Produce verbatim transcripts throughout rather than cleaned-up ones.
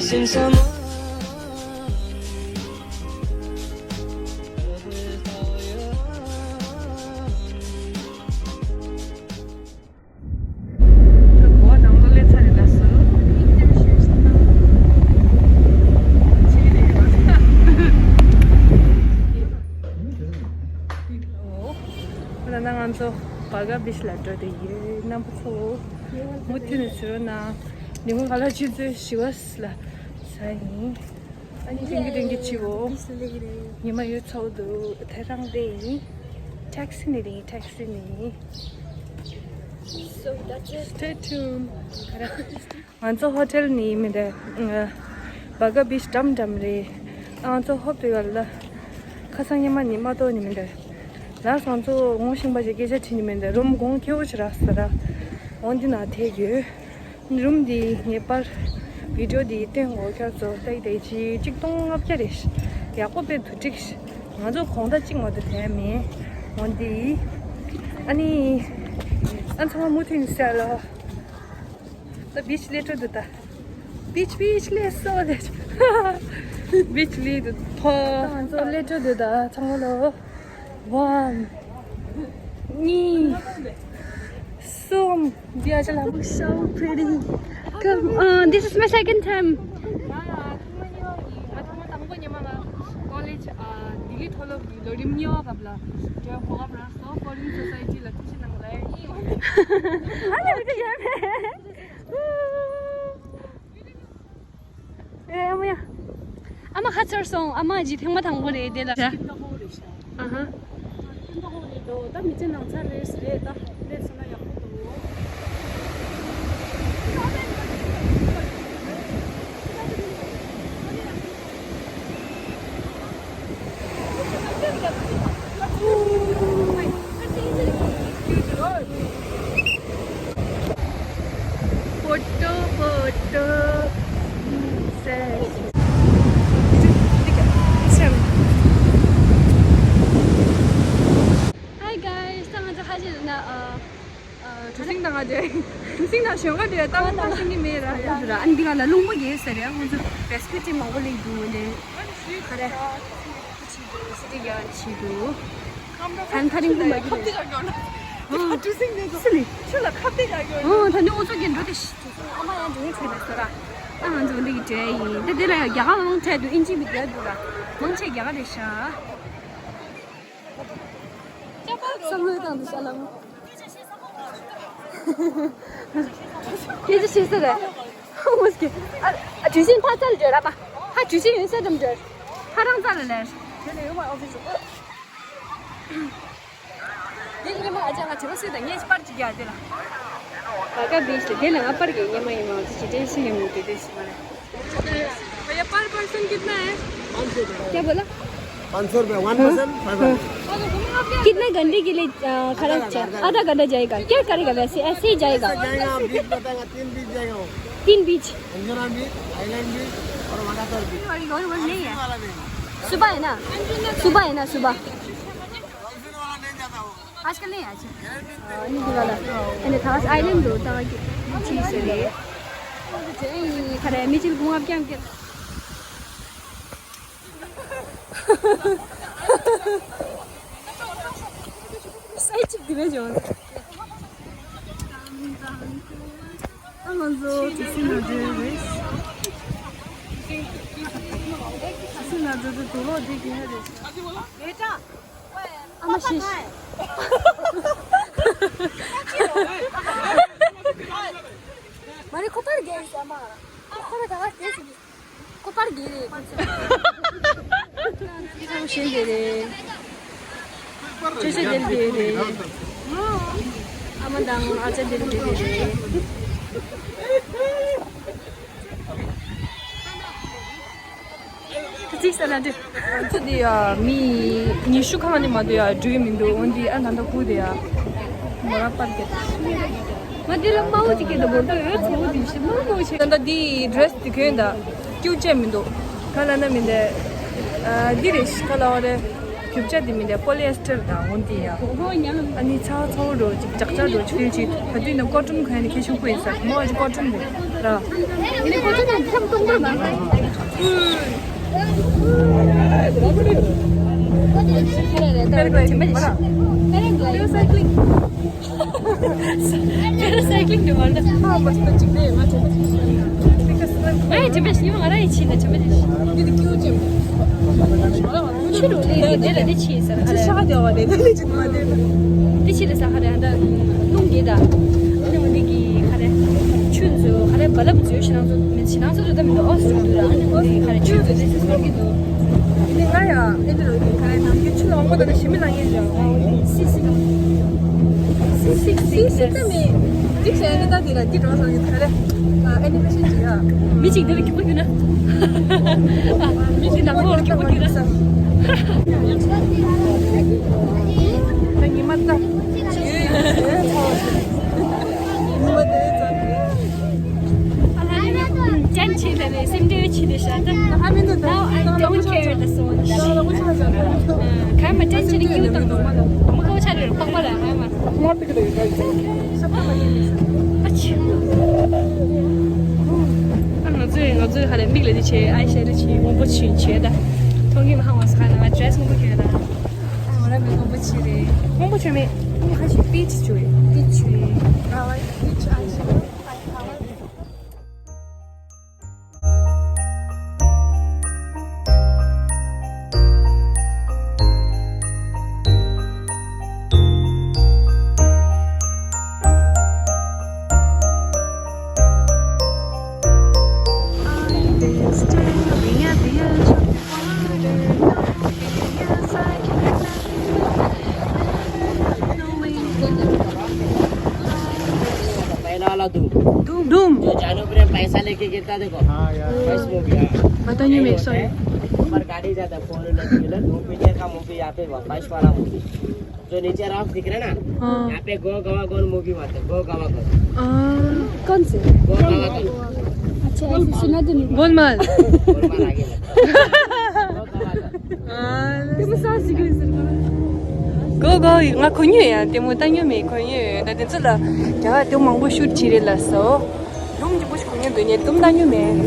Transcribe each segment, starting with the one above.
ད་ང་ཚོ་བྷ་ག་བིཆ་ལ་འགྲོ་བསྡད་ཡོད། རྣམ་པ་ཚོ་མུ་མཐུད་ནས་གཟིགས་རོགས་གནང་། ཉིན་གུང་ཁ་ལག་ཆུ་ཚོད་བཞི་པ་ལ་ཟ་ཡིན། ཨ་ནི་ཏིང་གི་ཏིང་གི་བྱིའོ། ཉི་མ་ཡོད་ཚོགས་འདུག་དེ་རང་དེ་ཡིན། ཊེག་སི་ནས་རེད། ཊེག་སི་ནས། Stay tuned. ང་ཚོ་ཧོ་ཊེལ་ནས་མི་འདྲ། བྷ་ག་བིཆ་འགྲམ་འགྲམ་རེད། ང་ཚོ་ཧོབ་དེ་ག་ལ། ཁ་སང་ཉི་མ་ནི་མ་གཏོགས་ནི་མི་འདྲ། ལགས་སོ། ང་ཚོ་ངོ་ཤེས་པ་ཞིག་སྐད་ཆ་དྲིས་ནི་མི་འདྲ། རུམ་གོང་ཁེ་པོ་ཞིག་རག་ས་ར། འོན་ཏེ་ན་དེ་ཡོད། རུམ་འདི་ངེས་པར་བི་ཌིའོ་འདི་སྟོན་དགོས། ཁྱོད་ཚོ་ལྟ་ཡི་ལྟ་ཡི་ཅིག་གཅིག་སྟོང་ལྔ་བརྒྱ་རེད། ཡག་པོ་དཔེ་དུ་འགྲིག་ང་ཚོ་གོང་ད་གཅིག་མ་གཏོགས་དེ་མེད། འོན་ཏེ། ཨ་ནི། ཨ་ཚང་མ་མུ་མཐུད་ནས་གཟིགས་ལ། ད་བིཆ་སླེབས་འགྲོ་འདུག་ད། བིཆ་བིཆ་སླེབས་སོང་ལས། བིཆ་སླེབས་འདུག་ཕོ། ད་ང་ཚོ་སླེབས་འགྲོ་འདུག་ད་ཚང་མ་ལོ། One. གཉིས། གསུམ། འདི་ཨ་ཅག་ལ། So pretty. Come on, this is my second time. ང་ཡང་ཐོག་མ་གཉིས་པ་ཡིན། ང་ཐོག་མ་དང་པོ་ཉི་མ་ང་ཀོ་ལེཇ་ཨ་ལྡི་ལི་མཐོ་སློབ་ཀྱི་ལོ་རིམ་གཉིས་པ་སྐབས་ལ་འགྲོ་གོ་སྐབས་རག་སོང་། ཕོ་རིན་སོ་སའི་ཊི་ལ་ཐུགས་རྗེ་གནང་ལ་ཡིན། ཨ་ལ་བི་ཏི་ཡ་མེ། ཨེ་ཨ་མ་ཡ། ཨ་མ་ཁ་ཚར་སོང་། ཨ་མ་ཇི་ཐེངས་མ་དང་པོ་རེད་དེ་ལ། ཨ་ཧ། ད་མི་ཚེ་ནང་ཚར་རེད་རེད་ད། སླེབས་སོང་ན་ཡག་པོ་འདུག Photo, photo. Hi guys, ད་ང་ཚོ་ཧ་ཅང་ན་ཨ། གྲུ་གཟིངས་དང་ང་འདྲ། གྲུ་གཟིངས་དང་ཞོན་ཁ་འདྲ་ཏང་ཏང་ཤེས་ཀྱི་མེད་ར། ཡོད་ར། ཨ་འདི་ག་ལ་རླུང་བུ་ཡོད་ཟེར་ཡ། ཁོང་ཚོ་བེ་སི་ཀེ་ཊི་མང་པོ་སླེབས་འདུག་འདི་ག་རེ། སི་ཏི་ཡ་ཆེ་འདུག་ཁམ་ད་ཧན་ཐ་རིང་པོ་མ་གི་ཁ་བཏེག་ག་གྱོན་ན། གྲུ་གཟིངས་ནས་ཚོ་སི་ལི། ཆུ་ལ་ཁ་བཏེག་ག་གྱོན་ན། ཨོ་ད་ནི་ཨོ་ཚོ་གི་འགྲོ་དེ་ཤི། ཨ་མ་ཡང་འགྲོ་ཡི་ཁྲེལ་ལ་སོ་ར། ཨ་ང་ཚོ་འདི་གི་གྲས་ཡིན། དེ་དེ་ལ་ཡང་རྒྱ་གར་ལོང་ཁྲལ་འདུག་ཨིན་ཇི་མི་རྒྱག་འདུག་ར། མང་ཆེ་རྒྱ་གར་རེད་ཤག་བསམ་བློ་བཏང་འདུག་ཤ་ལམ། སྐད་ཆ་བཤད་ས་རེད། ཧ་མོ་སྐད། ཨ་ཨ་གྲུ་གཟིངས་ཕར་རྩ་ལ་འགྲོ་ར་པ། ཧ་གྲུ་གཟིངས་ཡོད་ས་འགྲམ་འགྲོ། ཧ་རང་རྩ་ལ་ལེར། དེ་ལས་ཡོད་མ་ཨོ་ཕི་སི། དེ་ཉི་མ་ཨ་ཅག་ང་བྱེད་པ་སུས་དང་ངས་པར་གཅིག་རྒྱག་དེ་ལ། བ་ག་བིས་དེ་ལ་ང་པར་གྱི་ཉི་མ་ཡིན་མ་ཅི་ཅི་དྲན་སུ་ཡིན་མི་དེ་དེ་སུ་མ་རེད། भैया, पर पर्सन कितना है? क्या बोला? पाँच सौ रुपये, वन पर्सन फाइव हंड्रेड। कितने घंटे के लिए अ, खड़ा? आधा घंटा, आधा घंटा। आधा घंटा जाएगा। क्या करेगा वैसे? ऐसे ही जाएगा। ऐसे जाएगा, बीच बताएगा, तीन बीच जाएगा वो। तीन बीच? अंजुना बीच, आइलैंड बीच और वागातोर बीच। नहीं है। वाला नहीं। सुबह है ना? सुबह है ना, सुबह? डॉल्फिन वाला नहीं जाता वो। आजकल नहीं आया। अनि दिवाला। अनि थास आइलैंड हो त कि चीज रे। खरे मिचिल घुमा क्या क्या। सही चिक दिवे जो। आमाजो चिसिन हजुर। चिसिन हजुर त धुलो देखि है। बेटा। आमा शिश। मारे खोपर गए आमा। खोपर कहाँ गए? खोपर गए रे। ཁྱེད་ཚོ་ཞེ་འདི་རེད། ཁྱོད་ཞེ་འདི་རེད། ཨ་མ་དང་ཨ་ཅག་འདི་རེད། ཁ་ཅིག་ས་ལ་འདི། ང་ཚོ་འདི་ཡ་མི་ཉི་ཤུ་ཁ་ནས་མ་འདུག་ཡ་འགྲོ་གི་མི་འདུག་འོན་ཏེ་ཨ་ད་ལྟ་ཁུག་དེ་ཡ་མོ་ར་པར་གྱི། ང་འདི་ལ་དམར་པོ་ཅིག་གི་འདུག་གོ་འདུག་ཡོད་ཚོ་འདི་ཤི་དམར་པོ་ཞིག་ད་ལྟ་འདི་ཌི་རེ་སི་འདི་གྱོན་ད་སྐྱུག་བྱས་མི་འདུག་ག་ལ་ན་མི་འདི་ཨ་འདི་རེད་ཤི་ག་ལ་བ་རེད། རྒྱུ་ཆ་དེ་མིན་ཏེ་པོ་ལི་ཨེ་སི་ཊར་དང་འོན་ཏེ་ཡ། ཨ་ནི་ཚ་ཚ་བོ་འགྲོ་ཅིག་ལྕགས་ལྕགས་འགྲོ་ཅིག་ཕལ་ཆེར་ད་དུས་ན་ཀོ་ཊོན་གོན་ནས་ཁྱད་ཆོས་པོ་ཡིན་ས་མོ་ཨ་ཅི་ཀོ་ཊོན་འགྲོ་ར། ཨ་ནི་ཀོ་ཊོན་ནི་ཁྱམས་སྟོང་པོ་མ་ཧ་ཡི། Paragliding. Paragliding. Paracycling དུ་བར་ད། ཨ་མ་སྟོན་ཅིག་རེད་མ་ཐོན། ཨེ་ཇི་མེད་ཉི་མ་ང་ར་ཡི་ཆི་ན་ཇི་མེད་ལེ། འདི་དེ་ཀྱུ་ཅེམ། ཆུ་རུ་ལེ་རེ་དེ་ལ་དེ་ཆི་ས་ར་ཧ་ར། ཆ་དེ་བ་དེ་དེ་ལེ་ཅི་མ་དེ། དེ་ཆི་ལེ་ས་ཧ་ར་ཧ་ད་སྣུམ་དེ་ད། ཨ་ནི་འོ་འདི་གི་ཧ་ར། ཆུ་འཛུལ་ཧ་ར་བ་ལབ་འཛུལ་ཤི་ནང་ཚོ་མི་ཤི་ནང་ཚོ་དུ་ད་མི་འདུག་ཨོ་སི་འདུག་ད། ཨ་ནི་འོ་འདི་ཧ་ར་ཆུ་འཛུལ་དེ་སི་སོར་གི་འདུག་དེ་ང་ཡ་ཨེ་འདྲ་རེད། ཁ་ནམ་རྒྱུན་ཆུ་ལ་འོང་བ་དང་ཞི་མི་ལངས་ཡས་ལ། སི་སི། སི་སི་སི་སི་ད་མི། འགྲིག་བྱས་ནས་ད་འདི་ལ་འདི་འགྲོ་སོང་གི་ད་རེད། ཨ་ཨེ་ནི་མེ་ཤན་ཅིག་ཡ། མི་གཅིག་འདི་ལ་སྐྱིད་པོ་ཡོད་ན། མི་འདི་ནང་ལོགས་ལ་སྐྱིད་པོ་ཡོད་ན། ད་ཉི་མ་ད། ཉི་མ་ད་ཡོད་ཙང་། ཅན་ཆེ་ལ་ནས་སེམས་ཁྲལ་ཆེ་ལས་ཤ་ད། Now I don't care the song. ཁ་མ་ཅན་ཆེ་ལ་ཡུལ་དང་དུ་མ་ལ་མ་གོ་ཆ་རེ་པག་པ་ལ་ཧ་མ། ཨ་ཆི། ཨ་ང་ཚོས་ང་ཚོས་ཧ་ལས་མིག་ལ་དེ་བྱས་ཨའི་ཤེ་དོ་བྱས་སྔོན་པོ་ཆུན་བྱས་ད། མཐོང་གི་མ་ཧང་བ་ས་ཁ་ན་ང་ཌི་རེ་སི་སྔོན་པོ་གྱོན་ད། ཨ་ང་རང་མིག་སྔོན་པོ་ཆུ་རེད། སྔོན་པོ་ཆུ་མེད། ཁ་ཤས་པིཆ་ཆུ་རེད། པིཆ་ཆུ་རེད། I like peach eyeshadow. I color. पहला वाला धूम। धूम। जो जानू प्रेम पैसा लेके गिरता देखो। हाँ यार। फर्स्ट मूवी, हाँ। पता नहीं, मैं, सॉरी। ऊपर गाड़ी जाता है, फोर व्हीलर, टू व्हीलर, धूम पिक्चर का मूवी यहाँ पे हुआ, फर्स्ट वाला मूवी। जो नीचे रॉक दिख रहा है ना, हाँ। यहाँ पे गो गवा गोन मूवी हुआ था, गो गवा गोन। हाँ। कौन से? गो गवा गोन। अच्छा, ऐसे सुना तो नहीं। गोलमाल। गोलमाल आगे लगता है। गो गवा गोन। གོ་གོ་ང་གོ་མྱོང་ཡ། དེ་མོ་ལྟ་མྱོང་མེད། གོ་མྱོང་ཡོད། ད་དེ་ཚོ་ལ་རྒྱ་གར་དེ་མང་པོ་ཤུཊ་བྱེད་རེད་ལ་སོ། རུམ་གྱི་པོ་ཞིག་གོ་མྱོང་འདུག་ཉེ་དུམ་ལྟ་མྱོང་མེད།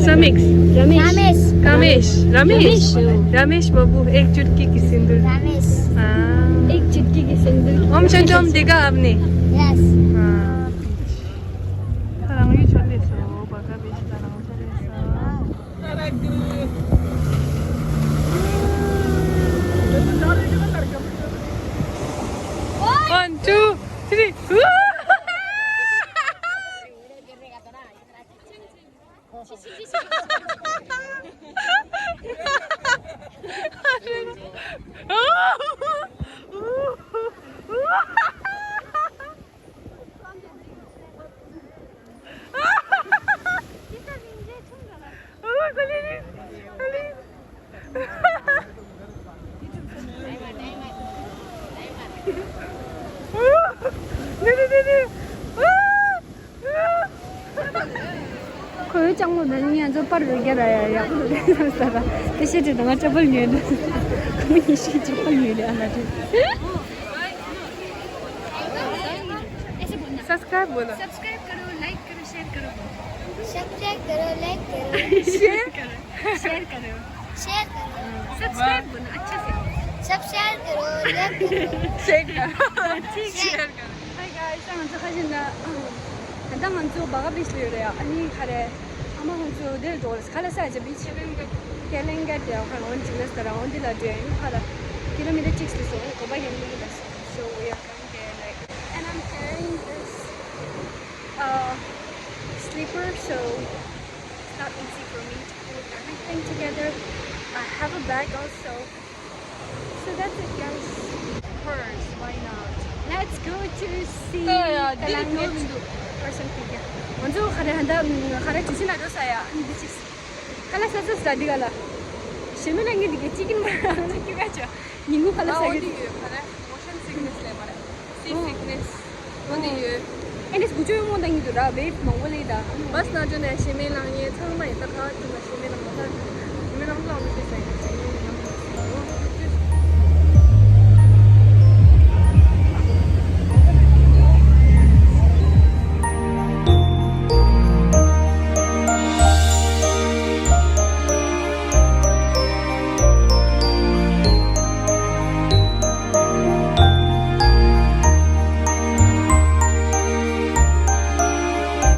Samix. Ramesh. Ramesh. Ramesh. Ramesh. Ramesh बाबू, एक चुटकी की सिंदूर। Ramesh. हाँ। एक चुटकी की सिंदूर। ओम शांति ओम देगा आपने? Yes. हाँ। One, two, three. ཁོའི་ལྕགས་མོ་ནི་ང་ཚོ་པར་རུ་རྒྱ་ར་ཡ་ཡག་པོ་འདུག་ས་ར། དེ་བཤད་དུས་ང་ཅག་པར་ཉོས་འདུག་ཁོ་མོ་ཉི་ཤུ་ཅག་པར་ཉོས་རེད། ཨ་ན་དེ། सब्सक्राइब बोलो। सब्सक्राइब करो, लाइक करो, शेयर करो। सब्सक्राइब करो, लाइक करो। शेयर करो। शेयर करो। शेयर करो। सब्सक्राइब बोलो, अच्छा से। सब्सक्राइब करो, लाइक करो। शेयर करो। ठीक है। शेयर करो। Hi guys, ད་ང་ཚོ་ཁ་ཤས་ན། ད་ང་ཚོ་བྷ་ག་བིཆ་ལ་ཡོད་རེད་ཡ། ཨ་ནི་ག་རེ། ཨ་མ་ང་ཚོ་འདིར་འགྲོ་རེད། ག་ལ་ས་ཅི་བིཆ། ཁེ་ལེང་ག་དེ་ཁ་ལོན་ཅི་ལ་སྟ་ར་འོན་ཏི་ལ་འདྲེ་ཡིན་ཁ་ལ། ཀི་ལོ་མི་ཊར་གཅིག་སྟེ་སོང་གོ་པ་ཡན་མི་ལ་སོང་། So we are coming there, like, and I'm carrying this, uh, slipper, so it's not easy for me to hold everything together. I have a bag also. So that's it, guys. Of course, why not? Let's go to see Yeah, yeah, did it Kalanget go into- or something. Yeah. ང་ཚོ་ག་རེ་ཧན་ད་ག་རེ་དུས་ཆེན་ལ་འགྲོ་ས་ཡ། འདི་ཅིག་ཁ་ལག་ཟ་ས་ཟ་འདི་ག་ལ། ཞེ་མེད་ལ་ངས་འདི་ག་ཅི་གིན་མ་ར་ང་ཚོ་ཀྱི་ག་ཅོ་ཉིན་གུང་ཁ་ལག་ཨ་ཟ་འོ་གི། འདི་ཡོད་ག་རེ། Motion sickness ལས་མ་རེད། Sea sickness འོ་འདི་ཡོད། ཨེ་ནས་དགུ་བཅུ་ཡོང་མོ་དང་གི་འདུག་ར། wave མང་པོ་ལས་ད། བས་ན་ཇོ་ནས་ཞེ་མེད་ལངས་ངས་ཚང་མ་ཡིན་ད་ག་ཅི་ན་ཞེ་མེད་ལངས་ད། ཞེ་མེད་ལངས་ལ་འོ་འདི་ཟ་ཡིན།